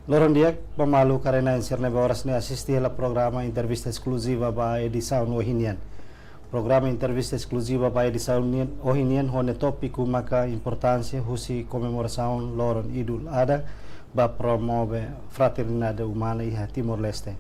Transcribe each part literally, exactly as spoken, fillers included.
Loron di'ak ba maluk karena ensir ne'ebé oras ne'e asisti hela programa entrevista eskluziva ba edisaun ohin nian. Programa entrevista eskluziva ba edisaun nian, ohin nian ho nia tópiku maka importánsia husi komemorasaun loron Idul Adha ba promove fraternidade umana iha Timor-Leste.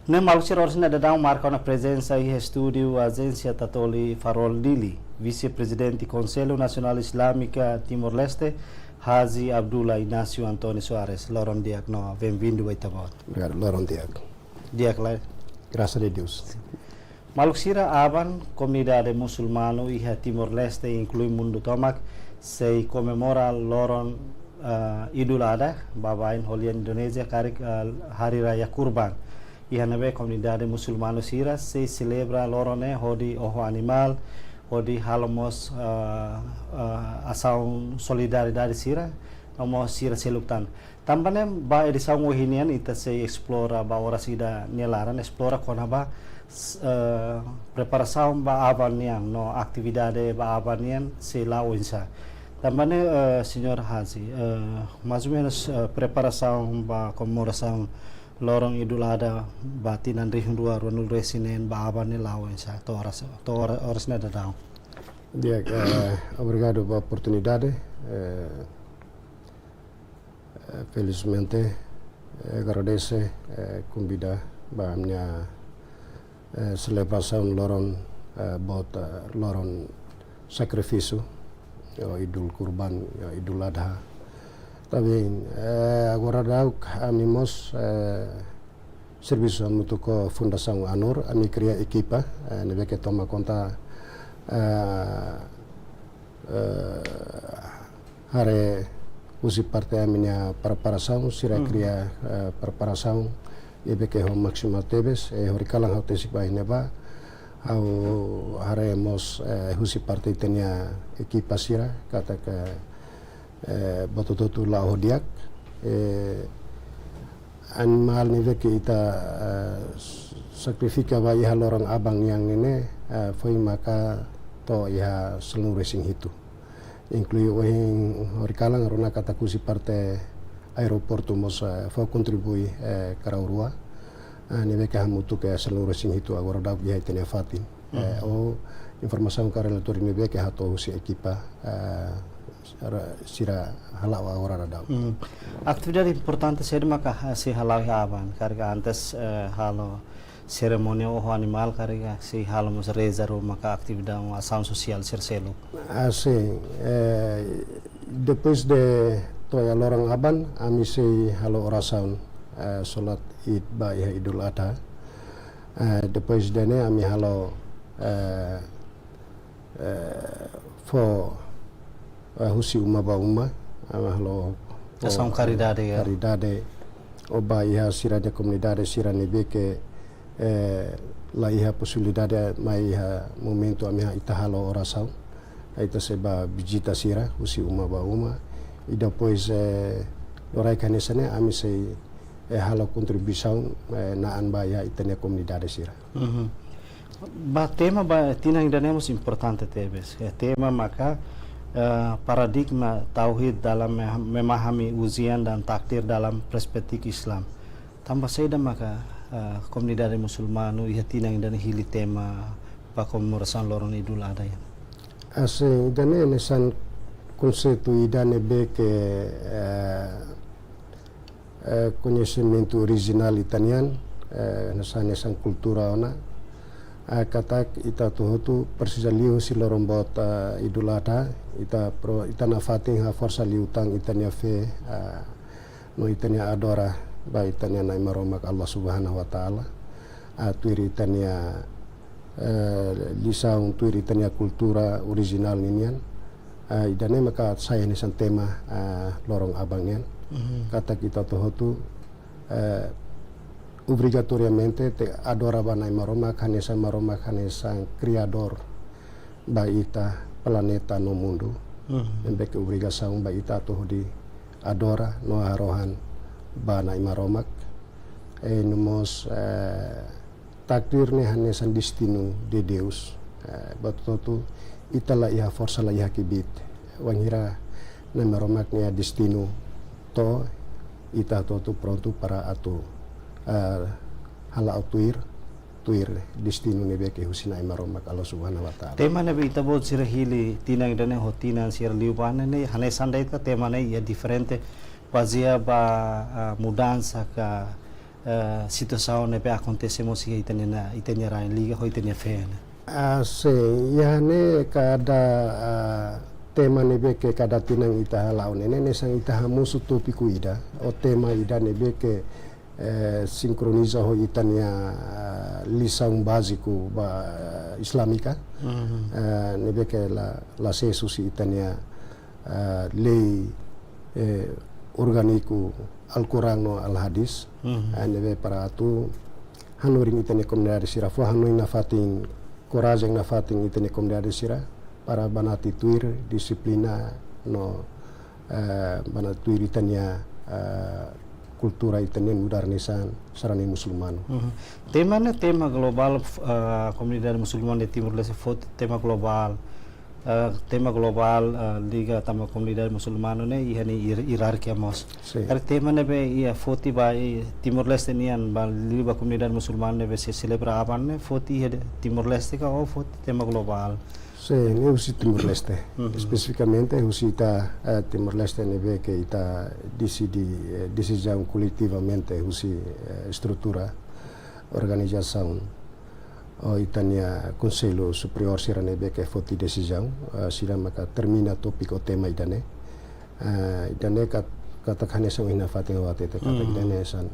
Ne'e maluk sira, oras ne'e daudaun marka ona prezensa iha estúdiu Ajénsia Tatoli Farol Dili, Vise-Prezidente Konsellu Nasionál Islámika Timor-Leste, Haji Abdullah Inácio António Soares. Loron di'ak no benvindu ba Ita-Boot. Obrigadu, loron di'ak. Di'ak lai. Grasas a Deus. Maluk sira, aban komunidade musulmanu iha Timor-Leste, inklui mundu tomak, sei komemora loron, ah, Idul Adha, baibain ho lian Indonézia, karik, ah, Hari Raya Kurban. Iha ne'ebé komunidade musulmanu sira sei selebra loron ne'e hodi oho animál, hodi halo mós, ah, ah, asaun solidariedade sira, no mós sira seluk tan. Tanba ne'e ba edisaun ohin nian ita sei esplora ba oras ida nia laran, esplora kona-ba, s-, eh, preparasaun ba aban nian no atividade ba aban nian sei la'o oinsá. Tanba ne'e, eh, Señór Haji, eh, mais ou menus, eh, preparasaun ba komemorasaun loron Idul Adha ba tinan rihun rua ruanulu-resin-neen ba aban ne'e la'o oinsá, to'o oras, to'o ora-, oras ne'e daudaun. Di'ak, eh, obrigadu ba oportunidade, eh, Eh, felizmente, eh, agradese, eh, konvida ba ami-nia, eh, selebrasaun loron, eh, boot, eh, loron sakrifísiu, ou Idul Kurban, ou Idul Adha. Tanba, eh, agora daudaun ami mós, eh, servisu hamutuk ho Fundasaun ANUR, ami kria ekipa, eh, ne'ebé ke toma konta, eh, eh, haree husi parte ami-nia preparasaun, sira Hmm. kria, eh, preparasaun ne'ebé ke ho maksimal tebes, eh, horikalan ha'u tesik ba iha ne'ebá, ha'u haree mós, eh, husi parte ita-nia ekipa sira, katak, eh, buat hotu-hotu la'o ho di'ak, eh, animál ne'ebé ke ita, eh, s-, sakrifika ba iha loron aban nian ne'e, eh, foin maka to'o iha sanulu-resin-hitu. Inklui ohin horikalan rona katak husi parte aeroportu mós, eh, fó kontribui, eh, karau rua. Eh, ne'ebé ke hamutuk ke sanulu-resin-hitu agora daudaun iha ita-nia fatin. Eh, Hmm. ou informasaun ka relatóriu ne'ebé ke hato'o husi ekipa, eh, sira, sira hala'o agora daudaun. Hmm. Atividade importante saida maka, eh, sei hala'o iha aban, karik antes, eh, halo serimónia oho animál karik, eh, sei halo mós reza ruma ka atividade asaun sosiál sira seluk. Ah, sin. Eh, depois de to'o iha loron aban, ami sei halo orasaun, eh, solat Id ba iha Idul Adha. Eh, depois de ne'e ami halo, eh, eh, fó, eh, husi uma ba uma, ami halo fó, asaun karidade, ya. Karidade, ou ba iha sira-nia komunidade sira ne'ebé ke, eh, la iha posibilidade mai iha momentu ami ha-, ita halo orasaun. Ita sei bá vizita sira, husi uma ba uma. I depois, eh, loraik hanesan ne'e, ami sei, eh, halo kontribuisaun, eh, na'an ba iha ita-nia komunidade sira. Mhm. Ba tema ba tinan ida-ne'e mós importante tebes. Eh, tema maka, eh, paradigma tauhid dalam meh-, memahami ujian dan takdir dalam perspektif Islam. Tanba saida maka, eh, komunidade musulmanu iha tinan ida-ne'e hili tema ba komemorasaun loron Idul Adha nian? Asin, ida-ne'e hanesan konseitu ida ne'ebé ke, eh, eh, koñesimentu orijinál ita-nian, eh, hanesan, hanesan kultura ona. Eh, katak ita hotu-hotu presiza liu husi loron boot, eh, Idul Adha, ita pro, ita nafatin haforsa liután ita-nia fé, eh, no ita-nia adora ba ita-nia Na'i Maromak Allah Subhanahu wa Ta'ala. Ah, tuir ita-nia, eh, lisaun, tuir ita-nia kultura orijinál ninian. Ah, ida-ne'e maka sai hanesan tema, ah, loron aban nian. Mhm. Katak ita hotu-hotu, eh, obrigatoriamente tenke adora ba Na'i Maromak, hanesan Maromak, hanesan kriadór ba ita, planeta no mundu. Mhm. Ne'ebé ke obrigasaun ba ita atu hodi adora no harohan ba Na'i Maromak. Eh, no mós, eh, takdir ne'e hanesan destinu de Deus. Eh, buat hotu-hotu ita la iha forsa, la iha kbiit. Wainhira Na'i Maromak nia destinu to'o, ita hotu prontu para atu, eh, hala'o tuir, tuir destinu ne'ebé ke husi Na'i Maromak Allah Subhanahu wa Ta'ala. Tema ne'ebé ita-boot sira hili tinan ida-ne'e ho tinan sira liubá ne'e, hanesan de'it ka tema ne'e iha diferente bazeia ba, ah, mudansa ka, eh, situasaun ne'ebé akontese mós iha ita-nia, ita-nia rain liga ho ita-nia fé ne'e. Ah, sin, iha ne'e kada, ah, tema ne'ebé ke kada tinan ita hala'o ne'e, ne'e hanesan ita hamosu tópiku ida, ou tema ida ne'ebé ke, eh, sinkroniza ho ita-nia, ah, lisaun báziku ba, ah, islámika, Mhm. eh, ne'ebé ke la, la sees husi ita-nia, ah, lei, eh, orgániku Al-Quran no Al-Hadis, Mhm. eh, ne'ebé para atu hanorin ita-nia komunidade sira fó hanoin nafatin, korajen nafatin ita-nia komunidade sira para banati tuir dixiplina no, eh, banati tuir ita-nia, eh, kultura ita-nia nu'udar hanesan sarani musulmanu. Mhm. Tema ne'e tema globál, eh, komunidade musulmana de Timor-Leste foti tema globál, eh, tema globál, eh, liga tanba komunidade musulmanu ne'e iha nia ier-, ierarkia mós. Sin. Karik tema ne'ebé iha foti ba, eh, Timor-Leste nian ba liga ba komunidade musulmanu ne'ebé sei selebra aban ne'e foti iha de Timor-Leste ka ou foti tema globál? Sin, ne'e husi Timor-Leste. Mhm. Espesifikamente husi ita, eh, Timor-Leste ne'ebé ke ita desidi, eh, desizaun koletivamente husi, eh, estrutura organizasaun ou ita-nia Konsellu Superiór sira ne'ebé ke foti desizaun, eh, sira maka termina tópiku tema ida-ne'e. Eh, ida-ne'e kat-, katak hanesan ohin ha'u hatete katak Hmm. ida-ne'e hanesan,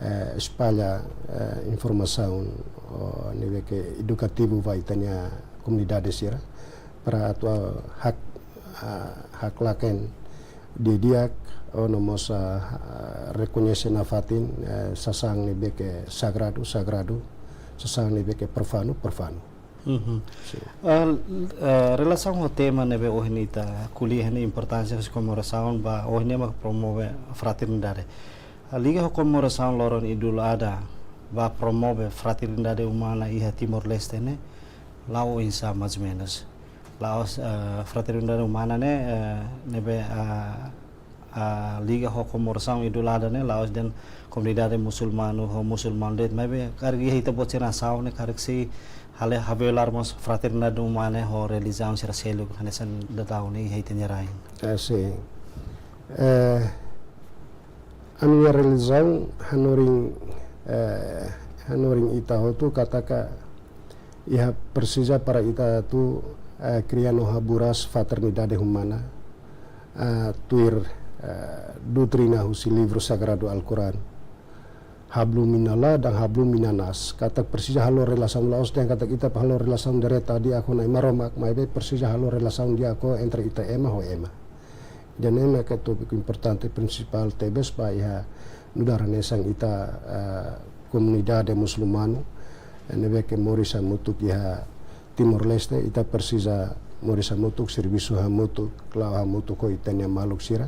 eh, espalla, eh, informasaun, oh, ne'ebé ke edukativu ba ita-nia komunidade sira para atu hak, ah, haklaken didi'ak, ou no mós, ah, rekoñese nafatin, eh, sasán ne'ebé ke sagradu, sagradu, sasán ne'ebé ke profanu, profanu. Mhm. Sin. Eh, eh, relasaun ho tema ne'ebé ohin ita ko'alia ne'e importánsia husi komemorasaun ba ohin ne'e mak promove fraternidade. Ah, liga ho komemorasaun loron Idul Adha ba promove fraternidade umana iha Timor-Leste ne'e, la'o oinsá mais ou menus. La'ós, eh, fraternidade umana ne'e, eh, ne'ebé, ah, ah, liga ho komemorasaun Idul Adha ne'e, la'ós de'it komunidade musulmanu ho musulmanu de'it, maibé karik iha ita-boot sira-nia nasaun ne'e karik sei halo habelar mós fraternidade umana ne'e ho relijiaun sira seluk, hanesan daudaun ne'e iha ita-nia rain. Eh, sin. Eh, ami-nia relijiaun hanorin, eh, hanorin ita hotu katak iha presiza para ita atu, eh, kria no haburas fraternidade umana, eh, tuir, eh, doutrina husi livru sagradu Al-Quran. Hablum minallah dan hablum minannas. Katak presiza halo relasaun, la'ós dehan katak ita halo relasaun direta di'ak ho Na'i Maromak, maibé presiza halo relasaun di'ak ho entre ita ema ho ema. Ida-ne'e maka tópiku importante prinsipál tebes ba iha nu'udar hanesan ita, eh, komunidade musulmanu, eh, ne'ebé ke moris hamutuk iha Timor-Leste, ita presiza moris hamutuk, servisu hamutuk, la'o hamutuk ho ita-nia maluk sira,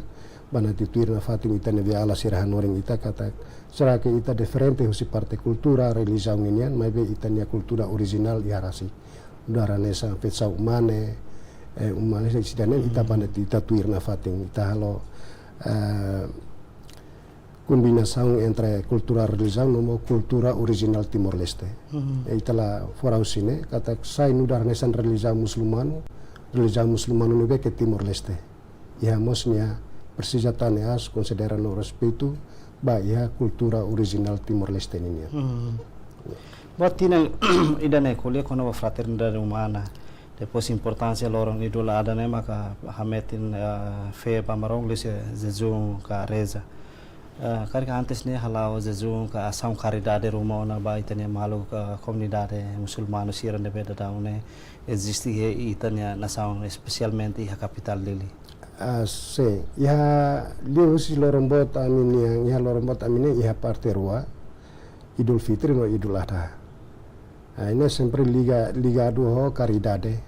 banati tuir nafatin ita-nia beiala sira hanorin ita katak, será que ita diferente husi parte kultura, relijiaun ninian, maibé ita-nia kultura orijinál iha rasik. Nu'udar hanesan fetsa'uk mane, eh, uma lesa ida-ne'e ita Hmm. banati ita tuir nafatin, ita halo, eh, kombinasaun entre kultura relijiaun no mós kultura orijinál Timor-Leste. Mhm. Eh, ita la fó ha'u husi ne'e, katak sai nu'udar hanesan relijiaun musulmanu, relijiaun musulmanu ne'ebé ke Timor-Leste. Iha mós nia presiza tane aas, konsidera no respeitu ba iha kultura orijinál Timor-Leste ninian. Mhm. Buat tinan ida-ne'e ko'alia kona-ba fraternidade umana. Depois importánsia loron Idul Adha ne'e maka hametin, eh, fé ba Maromak liuhusi jejún ka reza. Eh, karik antes ne'e hala'o jejún ka asaun karidade ruma ona ba ita-nia maluk, eh, komunidade musulmanu sira ne'ebé daudaun ne'e eziste iha ita-nia nasaun, espesialmente iha kapitál Dili. Ah, sin. Iha liuhusi loron boot ami-nian, iha loron boot ami-nian iha parte rua, Idul Fitri no Idul Adha. Ah, ne'e sempre liga, ligadu ho karidade,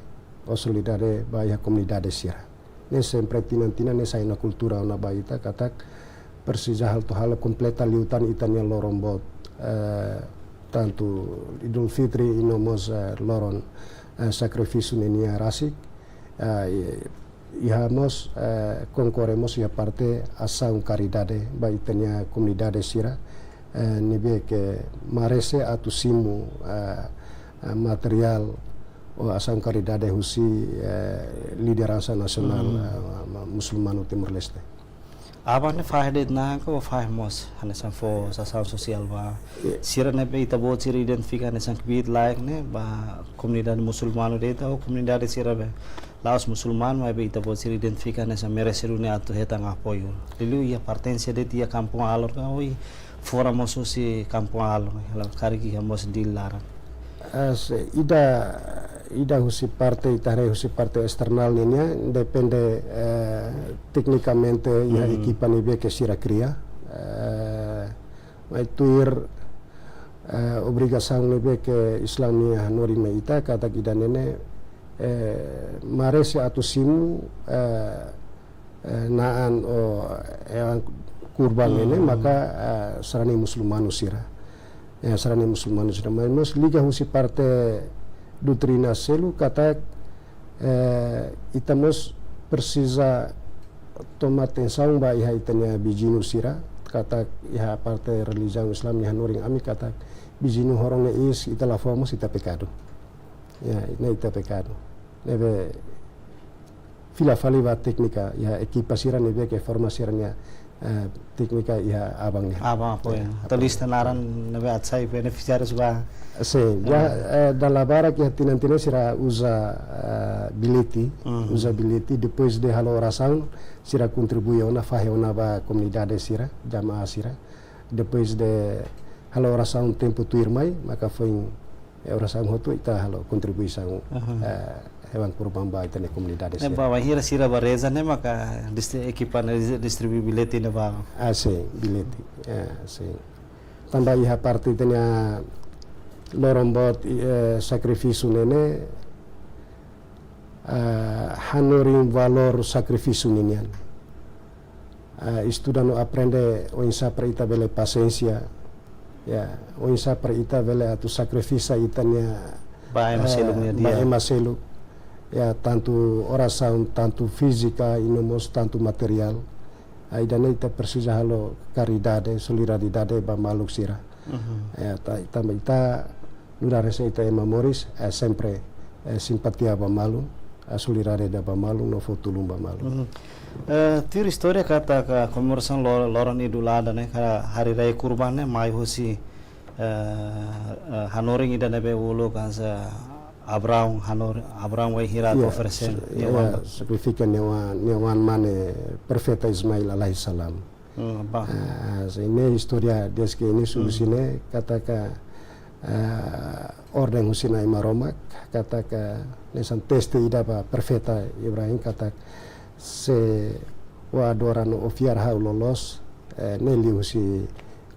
ou solidariedade ba iha komunidade sira. Ne'e sempre tinan-tinan ne'e sai ona kultura ona ba ita katak presiza halo atu halo kompleta liután ita-nia loron boot, eh, tantu Idul Fitri no mós, eh, loron, eh, sakrifísiu ninian rasik, eh, i-, Iha mós, eh, konkorre mós iha parte asaun karidade ba ita-nia komunidade sira, eh, ne'ebé ke merese atu simu, eh, eh, materiál ou asaun karidade husi, eh, lideransa nasionál, eh, ma-, musulmanu Timor-Leste. Aban ne'e fahe de'it ona ka fahe mós, hanesan fó asaun sosiál ba sira ne'ebé ita-boot sira identifika hanesan kbiit-laek ne'e ba komunidade musulmanu de'it ou komunidade sira be la'ós musulmanu, maibé ita-boot sira identifika hanesan merese duni atu hetan apoiu. Liuliu iha pertense de'it iha Kampung Alor ka, ou iha fora mós husi Kampung Alor, halo karik iha mós Dili laran. As, ida, ida husi parte, ita haree husi parte esternál nian, depende, eh, teknikamente iha ekipa ne'ebé ke sira kria. Eh, mai tuir, eh, obrigasaun ne'ebé ke Islam nia hanorin mai ita, katak ida-ne'e ne'e, eh, merese atu simu, eh, eh, na'an ou hewan kurban ne'e ne'e, maka, eh, sarani musulmanu sira. Ya, sarani musulmanu sira. Mas, mas liga husi parte doutrina seluk katak, eh, ita mós presiza toma atensaun ba iha ita-nia viziñu sira, katak iha parte relijiaun Islam nia hanorin ami katak viziñu horon ne'e iis, ita la fó mós ita pekadu. Ya, ne'e ita pekadu. Ne'ebé fila fali ba téknika iha ekipa sira ne'ebé ke forma sira-nia, eh, téknika iha aban ne'e. Aban apoiu. Ya, atu apoiu. Lista naran ne'ebé atu sai benefisiárius ba. Sin, ya, eh, dala barak iha tinan-tinan sira uza, eh, billete, uza billete, depois de halo orasaun, sira kontribui ona, fahe ona ba komunidade sira, jamaah sira. Depois de halo orasaun tempu tuirmai, maka foin, eh, orasaun hotu ita halo kontribuisaun, eh, hewan kurban ba ita-nia komunidade sira. Ne'e ba, bainhira sira ba reza ne'e maka distri-, ekipa ne'e dis-, distribui billete ne'e ba. Ah, sin, billete. Ah, sin. Tanba iha parte ita-nia loron boot, eh, sakrifísiu ne'e ne'e, eh, hanorin valór sakrifísiu ninian. Eh, estuda no aprende oinsá para ita bele pasiénsia, ya, oinsá para ita bele atu sakrifisa ita-nia, ba ema, eh, seluk nia, ba di'ak, ema seluk, ya, tantu orasaun, tantu fízika, i no mós tantu materiál. Ah, ida-ne'e ita presiza halo karidade, solidariedade ba maluk sira. Ya, ta-, tanba ita nu'udar hanesan ita ema moris, eh, sempre, eh, simpatia ba malu, eh, solidariedade ba malu, no fó tulun ba malu. Eh, tuir istória katak komemorasaun lo-, loron Idul Adha ne'e, ka hari raya kurban ne'e, mai husi, eh, eh, hanorin ida ne'ebé uluk hanesan Abraão hanor-, Abraão bainhira atu oferese, ya, nia oan, sakrifika nia oan, nia oan mane profeta Ismail alaihi salam. Hmm, ba. Ah, sin, ne'e istória desde inísiu husi ne'e, katak, ah, orden husi Na'i Maromak, katak hanesan teste ida ba profeta Ibrahim, katak se ó adora no ó fiar ha'u loloos, eh, ne'e liuhusi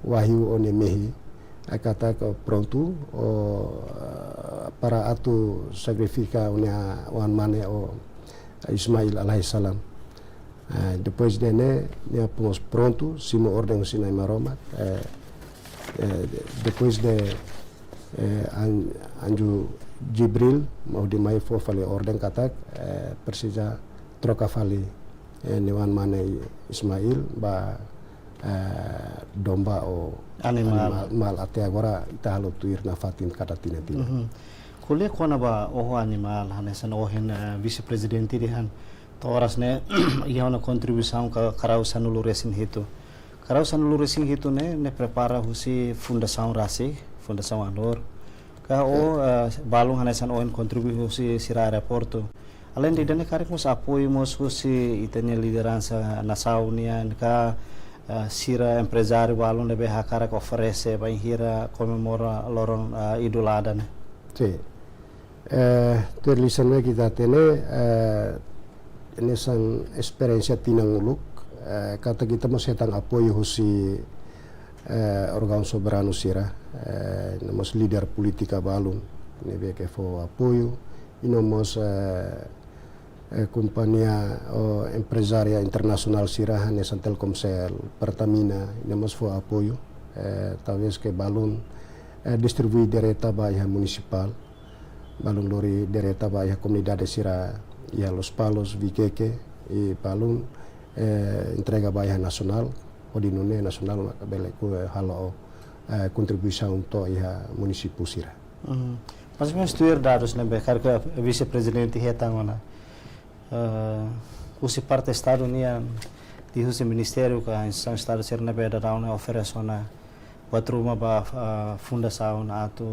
wahyu ó-nia mehi, ah, katak prontu, ó, ah, para atu sakrifika ó-nia oan mane, ó Ismail alaihi salam. Eh, depois de ne'e, nia mós prontu, simu orden husi Na'i Maromak. Eh, eh, de-, depois de, eh, an-, anju Jibril, hodi mai fó fali orden katak, eh, presiza troka fali, eh, nia oan mane Ismail ba, eh, domba ou animál. Animál, animál. Até agora, ita halo tuir nafatin kada tinan-tinan. Mhm. Ko'alia kona-ba oho animál, hanesan ohin, eh, vise-prezidente dehan, to'o oras ne'e, iha ona kontribuisaun ka karau sanulu-resin-hitu. Karau sanulu-resin-hitu ne'e, ne'e prepara husi fundasaun rasik, Fundasaun Alor. Ka ou, eh, balun hanesan ohin kontribui husi sira aeroportu. Aleinde ida-ne'e karik mós apoiu mós husi ita-nia lideransa nasaun nian ka, eh, sira emprezáriu balun ne'ebé hakarak oferese bainhira komemora loron, eh, Idul Adha ne'e. Sin. Eh, tuir lisan ne'e ita hatene, eh, hanesan esperiénsia tinan uluk, eh, katak ita mós hetan apoiu husi, eh, órgaun soberanu sira, eh, no mós líder polítika balun ne'ebé ke fó apoiu, i no mós, eh, eh, kompañia ou emprezária internasionál sira hanesan Telkomsel, Pertamina, i no mós fó apoiu, eh, talvés ke balun, eh, distribui direta ba iha munisipál, balun lori direta ba iha komunidade sira, iha Lospalos, Vikeke, i balun, eh, entrega ba iha nasionál, hodi nune'e nasionál maka bele ku, eh, halo, eh, kontribuisaun to'o iha munisípiu sira. Mhm. Mais ou menus tuir dadus ne'ebé karik Vise-Prezidente hetan ona, eh, husi parte Estadu nian, liuhusi ministériu ka instituisaun Estadu sira ne'ebé daudaun ne'e oferese ona buat ruma ba, eh, fundasaun atu,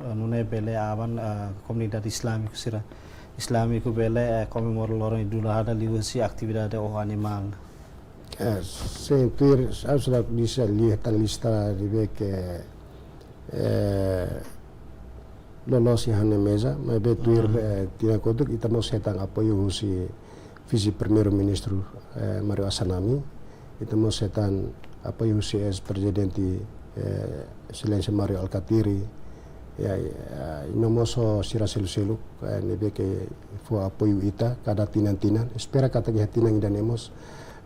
eh, nune'e bele aban, eh, komunidade Islámiku sira, Islámiku bele, eh, komemora loron Idul Adha liuhusi atividade oho animál. Eh, sin, tuir, ha'u seidauk bisa liu hetan lista ne'ebé ke, eh, loloos iha ha'u-nia meza, maibé tuir, mhm, eh, tinan kotuk ita mós hetan apoiu husi Vise-Primeiru-Ministru, eh, Mário Assanami, ita mós hetan apoiu husi Eis-Prezidente, eh, Exelénsia Mário Alkatiri, ya, ya, i no mós ho sira seluk-seluk, eh, ne'ebé ke fó apoiu ita kada tinan-tinan. Espera katak iha tinan ida-ne'e mós,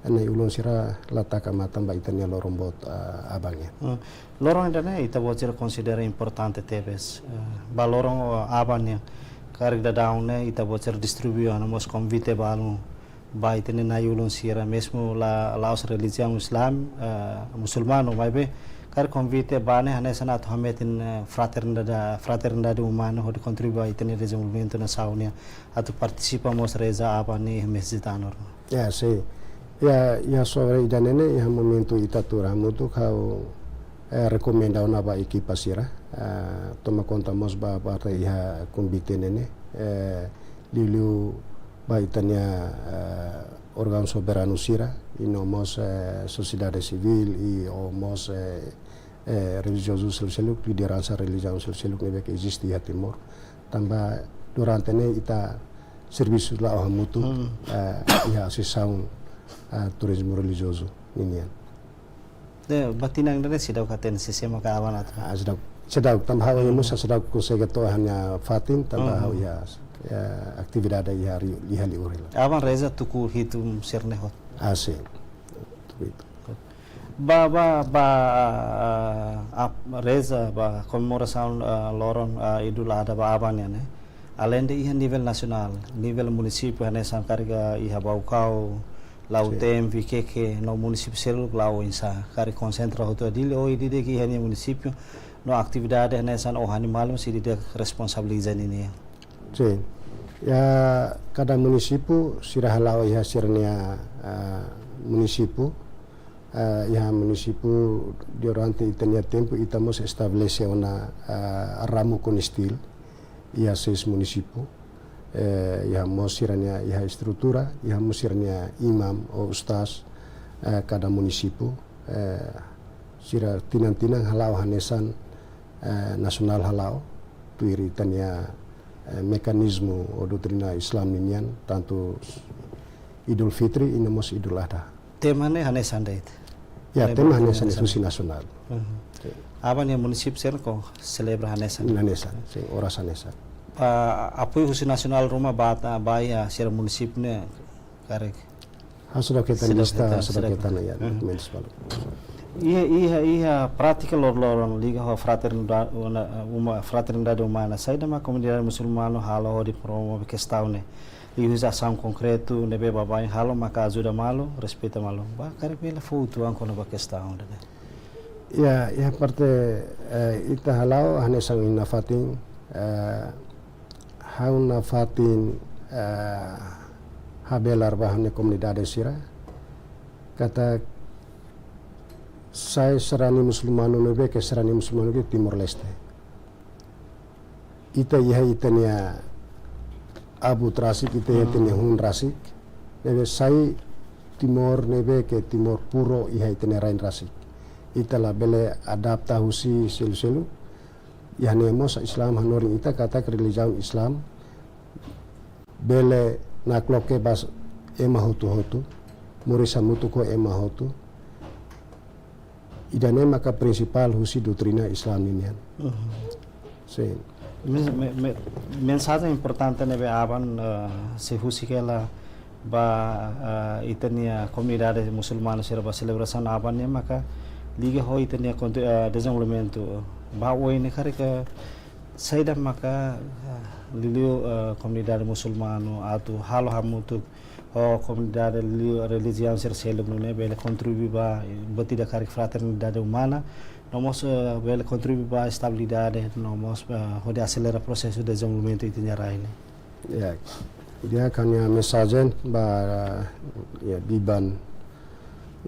eh, na'i-ulun sira la taka matan ba ita-nia loron boot, ah, aban nian. Hmm. Loron ida-ne'e ita-boot sira konsidera importante tebes. Eh, ba loron, eh, aban nian, karik daudaun ne'e ita-boot sira distribui ona mós konvite balu ba ita-nia na'i-ulun sira, mezmu la, la'ós relijiaun Islam, eh, musulmanu, maibé karik konvite ba ne'e hanesan atu hametin, eh, fraternidade, fraternidade umana hodi kontribui ba ita-nia dezenvolvimentu nasaun nian, atu partisipa mós reza aban ne'e iha masjid Anur. Ya, sin. Ya, ya, sobre ida-ne'e ne'e, iha momentu ita tuur hamutuk ha'u, eh, rekomenda ona ba ekipa sira, eh, toma konta mós ba parte iha konvite ne'e ne'e, eh, liuliu ba ita-nia, eh, órgaun soberanu sira, i no mós, eh, sosiedade sivíl, i no mós, eh, eh, relijiozu seluk-seluk, lideransa relijiaun seluk-seluk ne'ebé ke eziste iha Timor. Tanba durante ne'e ita servisu la'o hamutuk, hmm, eh, iha Asosiasaun, eh, Turizmu Relijiozu ninian. De, ba tinan ida-ne'e seidauk hatene sé-sé maka aban atu? Ah, seidauk, seidauk, tanba ha'u, hmm, mós seidauk konsege to'o ha'u-nia fatin, tanba, hmm, ha'u iha, eh, atividade iha ri-, iha li'ur hela. Aban reza tuku hitu sira-ne'e hotu? Ah, sin. Tuku hitu. Ba, ba, ba, ah, ap-, reza ba komemorasaun, ah, loron, ah, Idul Adha ba aban nian ne'e. Aleinde iha nivel nasionál, nivel munisípiu hanesan karik iha Baucau, Lautém, sin, Vikeke, no munisípiu seluk la'o oinsá, karik konsentra hotu iha Dili, ou ida-idak iha nia munisípiu, no atividade hanesan oho animál mós ida-idak responsabiliza ninian. Sin. Ya, kada munisípiu sira hala'o iha sira-nia, ah, munisípiu. Ah, iha munisípiu durante ita-nia tempu ita mós estabelese ona, ah, ramu CONISTIL iha seis munisípiu. Eh, iha mós sira-nia, iha estrutura, iha mós sira-nia imam ou ustaz, eh, kada munisípiu. Eh, sira tinan-tinan hala'o hanesan, eh, nasionál hala'o, tuir ita-nia, eh, mekanizmu ou doutrina Islam ninian, tantu Idul Fitri i no mós Idul Adha. Tema ne'e hanesan de'it? Ya, tema hanesan de'it, husi nasionál. Mhm. Sin. Aban iha munisípiu sira-ne'e selebra hanesan? Hanesan, sin, oras hanesan. Ah, apoiu husi nasionál ruma ba, ba iha sira munisípiu ne'e karik? Ha'u seidauk hetan lista, seidauk hetan, seidauk hetan, ya, mhm, dokumentus balu. Iha, iha, iha prátika loroloron liga ho fraternidade, uma, uma fraternidade umana. Saida mak komunidade musulmanu halo hodi promove kestaun ne'e? Liuhusi asaun konkretu ne'ebé baibain halo maka ajuda malu, respeita malu. Ba, karik bele fó uitoan kona-ba kestaun ida-ne'e. Ya, iha parte, eh, ita hala'o hanesan nafatin, eh, ha'u nafatin, eh, habelar ba ha'u-nia komunidade sira. Katak sai sarani musulmanu ne'ebé ke sarani musulmanu ke Timor-Leste. Ita iha ita-nia abut rasik, ita iha ita-nia, hmm, hun rasik. Ne'ebé sai Timor ne'ebé ke Timor puru iha ita-nia rain rasik. Ita labele adapta husi seluk-seluk. Iha ne'e mós Islam hanorin ita katak relijiaun Islam bele nakloke ba ema hotu-hotu, moris hamutuk ho ema hotu. Ida-ne'e maka prinsipál husi doutrina Islam ninian. Mhm. Sin. Me-, me-, me-, mensajen importante ne'ebé aban, eh, sei husik hela ba, eh, ita-nia komunidade musulmanu sira ba selebrasaun aban ne'e maka liga ho ita-nia kontu-, eh, dezenvolvimentu. Ba oin ne'e karik saida maka, eh, Liuliu, eh, komunidade musulmanu atu halo hamutuk ho komunidade liu relijiaun sira seluk nune'e bele kontribui ba, eh, buat ida karik fraternidade umana, no mós, eh, bele kontribui ba estabilidade, no mós, eh, hodi aselera prosesu dezenvolvimentu ita-nia rai ne'e. Ya, di'ak, ha'u-nia mensajen ba, ya, biban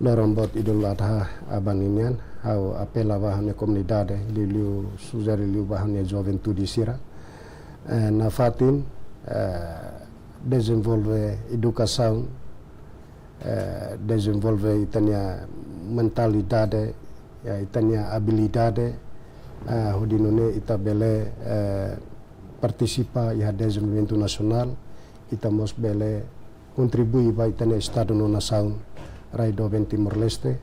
loron boot Idul Adha aban ninian, ha'u apela ba ha'u-nia komunidade, liuliu sujere liu ba ha'u-nia juventude sira. Eh, nafatin, eh, dezenvolve edukasaun, eh, dezenvolve ita-nia mentalidade, ya, ita-nia abilidade, eh, hodi nune'e ita bele, eh, partisipa iha dezenvolvimentu nasionál, ita mós bele kontribui ba ita-nia Estadu no nasaun rai doben Timor-Leste,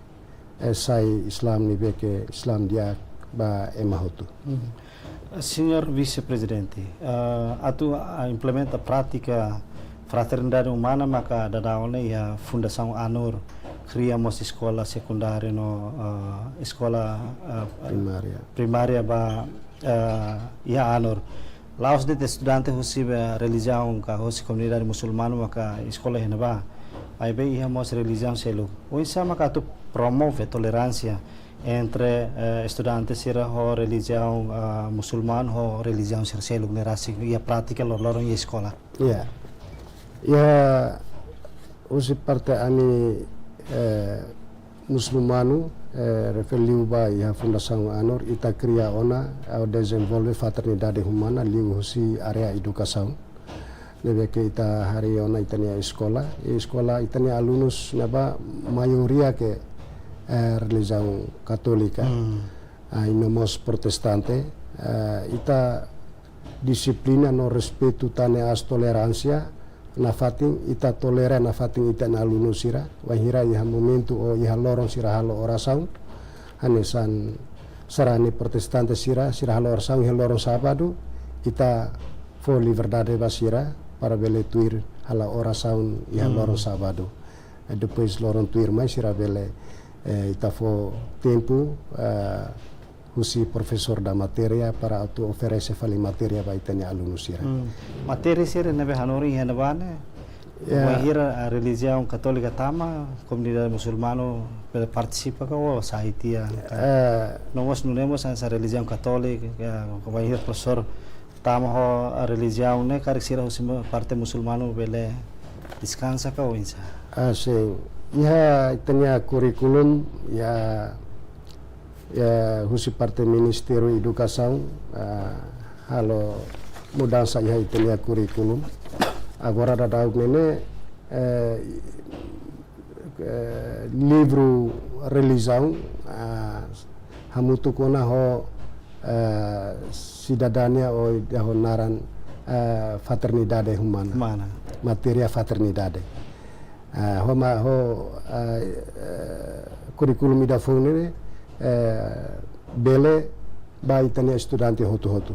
eh, sai Islam ne'ebé ke Islam di'ak ba ema hotu. Mhm. Señór Vise-Prezidente, eh, atu, ah, implementa prátika fraternidade umana maka daudaun ne'e iha Fundasaun ANUR kria mós eskola sekundáriu no, eh, eskola, eh, Primária. Primária ba, eh, iha ANUR. La'ós de'it estudante husi, eh, relijiaun ka husi komunidade musulmanu maka eskola iha ne'ebá. Maibé iha mós relijiaun seluk. Oinsá maka atu promove toleránsia entre, eh, estudante sira ho relijiaun, ah, musulmanu ho relijiaun sira seluk ne'e rasik iha prátika loroloron iha eskola. Ya. Ya, husi parte ami, eh, musulmanu, eh, refere liu ba iha Fundasaun ANUR, ita kria ona, eh, dezenvolve fraternidade umana liu husi área edukasaun. Ne'ebé ke ita harii ona ita-nia eskola, i eskola ita-nia alunus ne'ebá maioria ke, eh, relijiaun katólika. Hmm. Ah, i no mós protestante, eh, ita dixiplina no respeitu tan ne'e aas toleránsia, nafatin ita tolera nafatin ita-nia alunu sira, wainhira iha momentu ou iha loron sira halo orasaun, hanesan sarani protestante sira, sira halo orasaun iha loron sábadu, ita fó liberdade ba sira para bele tuir halo orasaun iha Hmm. loron sábadu. Eh, depois loron tuirmai sira bele, eh, ita fó tempu, eh, husi profesór da matéria para atu oferese fali matéria ba ita-nia alunu sira. Hmm. Matéria sira ne'ebé hanorin iha ne'ebá ne'e? Ya. Wainhira, ah, relijiaun katólika tama, komunidade musulmanu bele partisipa ka ou sai tiha ka? Eh. No mós nune'e mós hanesan relijiaun katólika, ya, wainhira profesór tama ho relijiaun ne'e karik sira husi mu-, parte musulmanu bele deskansa ka oinsá? Ah, sin. Iha ita-nia kurríkulum, ya, ya, husi parte Ministériu Edukasaun, ah, halo mudansa iha ita-nia kurríkulum. Agora daudaun ne'e, eh, eh, livru relijiaun, ah, hamutuk ona ho, eh, sidadania ou ida ho naran, eh, fraternidade umana. Umana. Matéria fraternidade. Ah, ho ma-, ho, ah, eh, kurríkulum ida foun ne'e, eh, bele ba ita-nia estudante hotu-hotu.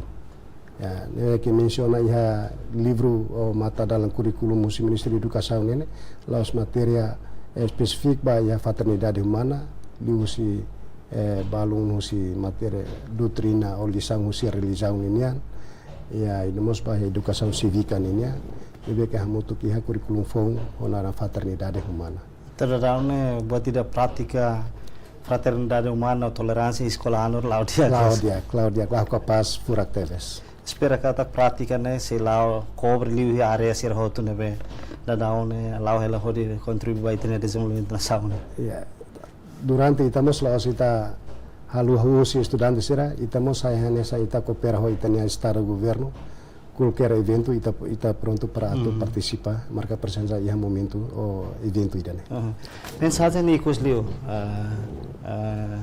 Ya, ne'e ke mensiona iha livru ou matadalan kurríkulum husi Ministériu Edukasaun ne'e, la'ós matéria, eh, espesífiku ba iha fraternidade umana, liuhusi, eh, balun husi matéria doutrina ou lisaun husi relijiaun ninian, ya, i no mós ba edukasaun sívika ninian, ne'ebé ke hamutuk iha kurríkulum foun ho naran fraternidade umana. Daudaun ne'e buat ida prátika fraternidade umana, toleránsia, eskola ANUR la'o di'ak. La'o di'ak, la'o di'ak, la'o kapás furak tebes. Espera katak prátika ne'e sei la'o kobre liu iha área sira hotu ne'ebé daudaun ne'e la'o hela hodi kontribui ba ita-nia dezenvolvimentu nasaun ne'e. Ya. Durante ita mós la'ós ita halo husi estudante sira, ita mós sai hanesan ita koopera ho ita-nia estadu governu, kualkér eventu ita, ita prontu para atu Mhm. partisipa, marka prezensa iha momentu ou eventu ida-ne'e. Aha. Mensajen ikus liu, ah, ah,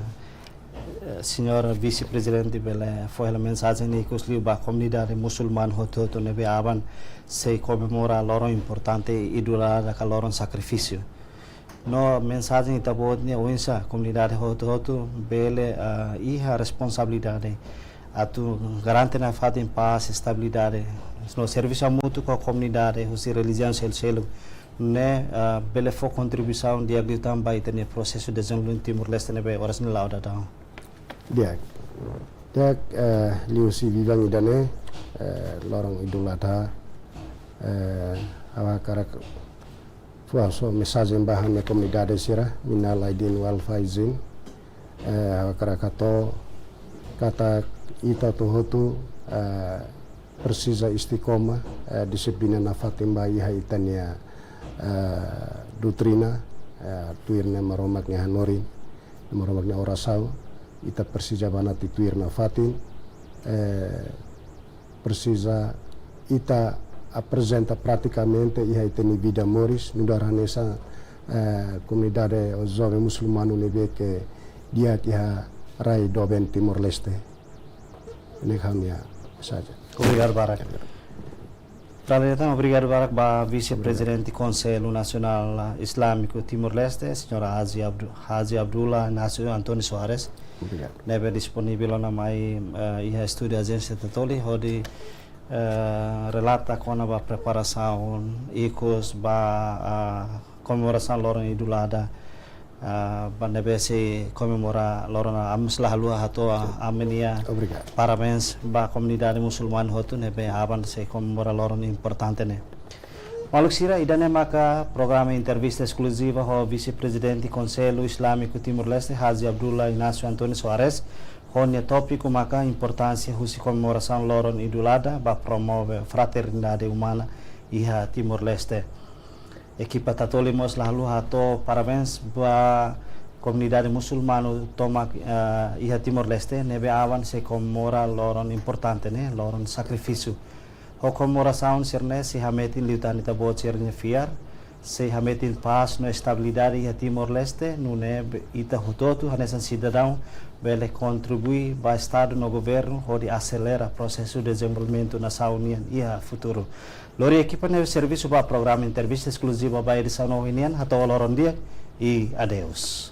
eh, señór Vise-Prezidente bele fó hela mensajen ikus liu ba komunidade musulmanu hotu-hotu ne'ebé aban sei komemora loron importante Idul Adha ka loron sakrifísiu. No mensajen ita-boot ne'e oinsá komunidade hotu-hotu bele, ah, iha responsabilidade atu garante nafatin pás, estabilidade. No servisu hamutuk ho komunidade husi relijiaun sel-seluk ne'e, ah, bele fó kontribuisaun di'ak liután ba ita-nia prosesu dezenvolvimentu Timor-Leste ne'ebé oras ne'e la'o daudaun. Di'ak. Di'ak, eh, liuhusi biban ida-ne'e, eh, loron Idul Adha, eh, ha'u hakarak fó hasoru mensajen ba ha'u-nia komunidade sira, minal aidin wal faizin. Eh, ha'u hakarak hato'o katak ita hotu-hotu, eh, presiza istiqomah, eh, dixiplina nafatin ba iha ita-nia, eh, doutrina, eh, tuir Nai Maromak nia hanorin, Nai Maromak nia orasaun, ita presiza banati tuir nafatin, eh, presiza ita aprezenta pratikamente iha ita-nia vida moris, nu'udar hanesan, eh, komunidade ou joven musulmanu ne'ebé ke di'ak iha rai doben Timor-Leste. Ne'e ha'u-nia saja. Obrigadu barak. Tale tan, obrigadu barak ba Vise-Prezidente Konsellu Nasionál Islámiku Timor-Leste, Señora Haji Abdu-, Haji Abdullah Inácio António Soares. Obrigadu. Ne'ebé disponivel ona mai, eh, iha estúdiu Ajénsia Tatoli, hodi, eh, relata kona-ba preparasaun ikus ba, ah, komemorasaun loron Idul Adha, ah, ba ne'ebé sei komemora loron ne'e. Ami sei la haluha hato'o ami-nia, obrigadu, parabéns ba komunidade musulmanu hotu ne'ebé aban sei komemora loron importante ne'e. Maluk sira, ida-ne'e maka programa entrevista eskluziva ho Vise-Prezidente Konsellu Islámiku Timor-Leste, Haji Abdullah Inácio António Soares, ho nia tópiku maka importánsia husi komemorasaun loron Idul Adha ba promove fraternidade umana iha Timor-Leste. Ekipa Tatoli mós la haluha hato'o parabéns ba komunidade musulmanu tomak, eh, iha Timor-Leste, ne'ebé aban sei komemora loron importante ne'e, loron sakrifísiu. Ho komemorasaun sira-ne'e sei hametin liután ita-boot sira-nia fiar, sei hametin pás no estabilidade iha Timor-Leste, nune'e be-, ita hotu-hotu hanesan sidadaun bele kontribui ba Estadu no Governu hodi aselera prosesu dezenvolvimentu nasaun nian iha futuru. Lori ekipa ne'ebé servisu ba programa entrevista eskluziva ba edisaun ohin nian, hato'o loron di'ak i adeus.